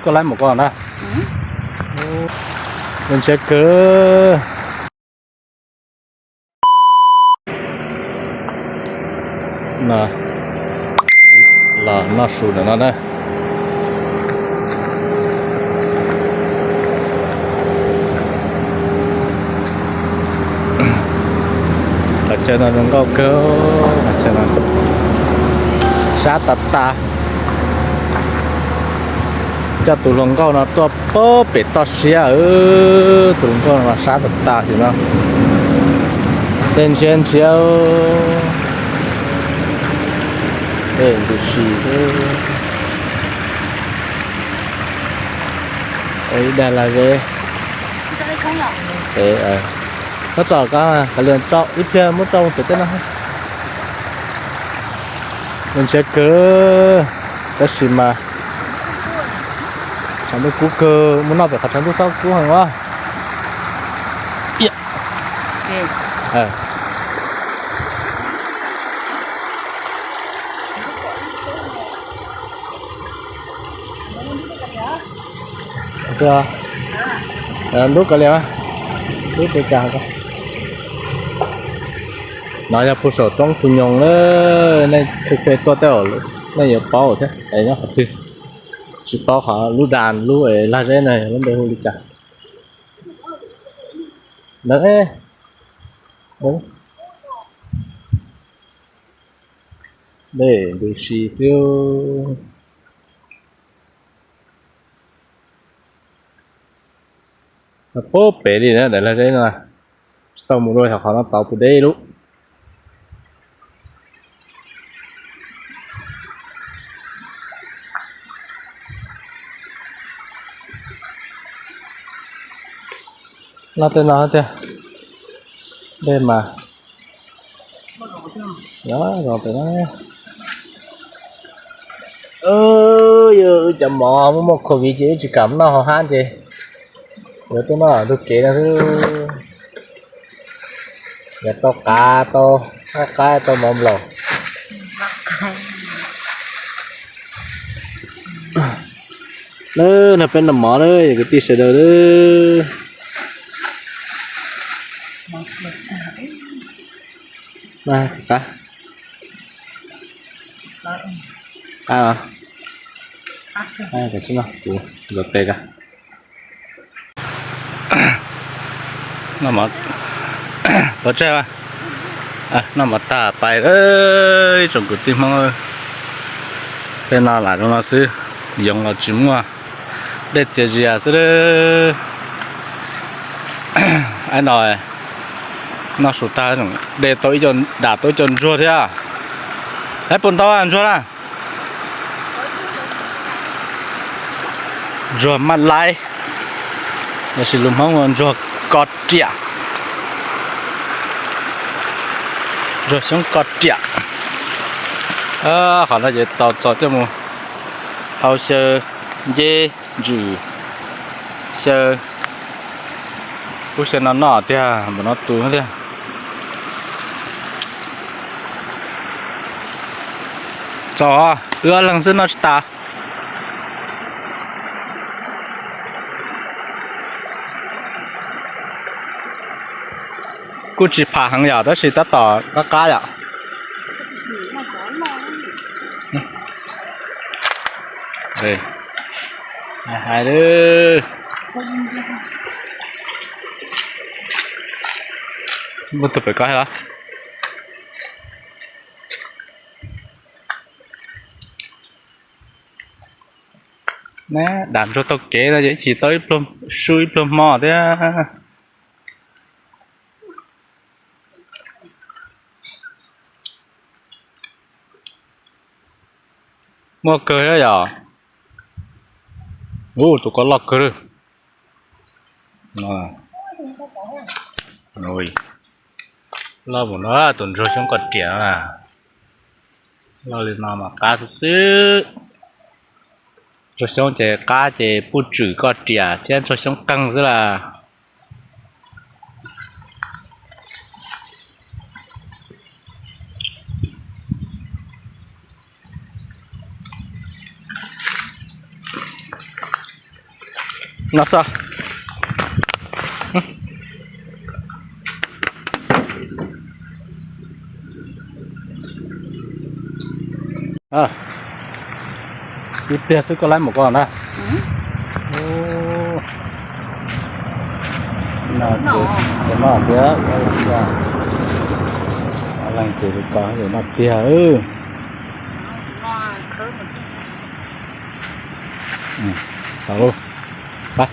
Koj laib mus koj na. Ntshiab kawg. Los noj su ntawm no na. Qhov chaw no zoo nkauj kawg, qhov chaw no sab tas tas. Coj tus hluas nkauj no tuaj pem toj siab, tus hluas nkauj no sab tas tas xwb no. Tej ntshiab ntshiab, tej ntws si xwb. Ib dag laj zeb. Koj tso qab, kav liam tso ib pliag muab tso mus pem tej no. Ntshiab kawg, tab sis mas tshav ntuj kub kawg, mus noj pem qhov tshav ntuj txhob kub heev os. Ntub kav liam, ntub tsis cas. No yog pug saum roob Phu Nyoos na, nej kheej kheej tuaj tej zaum nej yuav paub thiab es nyob qhov twg. Tsis paub qhov lub das lub laj zeb na lub npe hu li cas. Dej ntws si xwb. Puag pem li na daim laj zeb no, tsis tau mus dua qhov no tau puag deb lub. Noj tej no tiag. Dej mas zoo pem na. Wb cov mov muaj muaj covid ces wb tsis kam noj hauv hab ces yuav tuaj noj ntug kev no xwb. Yog tau qav tau, qaib tau mov nplaum. Nov peb noj mov na yog kwv tij sawv daws na. Qab, qab, kuv ntxuav tes ko. Noj mov tag pais, ib tsoom kwv tij Hmoob. Tej no lam zoo no xwb, yoov los tsis muaj, dej txias zias xwb. Aib no noj su tag, dej tau, dam tau ib co ntsuag thiab. Aib puas ntau ntsuag na? Ntsuag maj laib, los sis lus Hmoob ua ntsuag ko riam. Ntsuag xyoob ko riam. Qhov no ces tau txo coj mus hau xyaw nceb ntsws, xyaw, pub xyaw no noj tiag, npaum no tu thiab. Txo, wb ob leeg xwb noj tsis tas. Kuj tsis pham heev yom, tab sis tab tom qab qab yom. Hais, muaj tug pem ko los. Dam ntsuag taug kev no ces ib chim tau su ib pluag hmo thiab. Muaj kawg thiab yom. Ub, tus ko loj kawg. Loj mus no, tus ntsuag xyoob ko riam no na. Loj li no mas qab xwb xwb. Ntsuag xyoob ces qab ces puj tswm ko riam thiab ntsuag xyoob qeeg xwb las. No xwb. Ib pliag xwb koj laib mus koj na. No tiag, leej ces li ko no tiag. Tau lauj. Pab.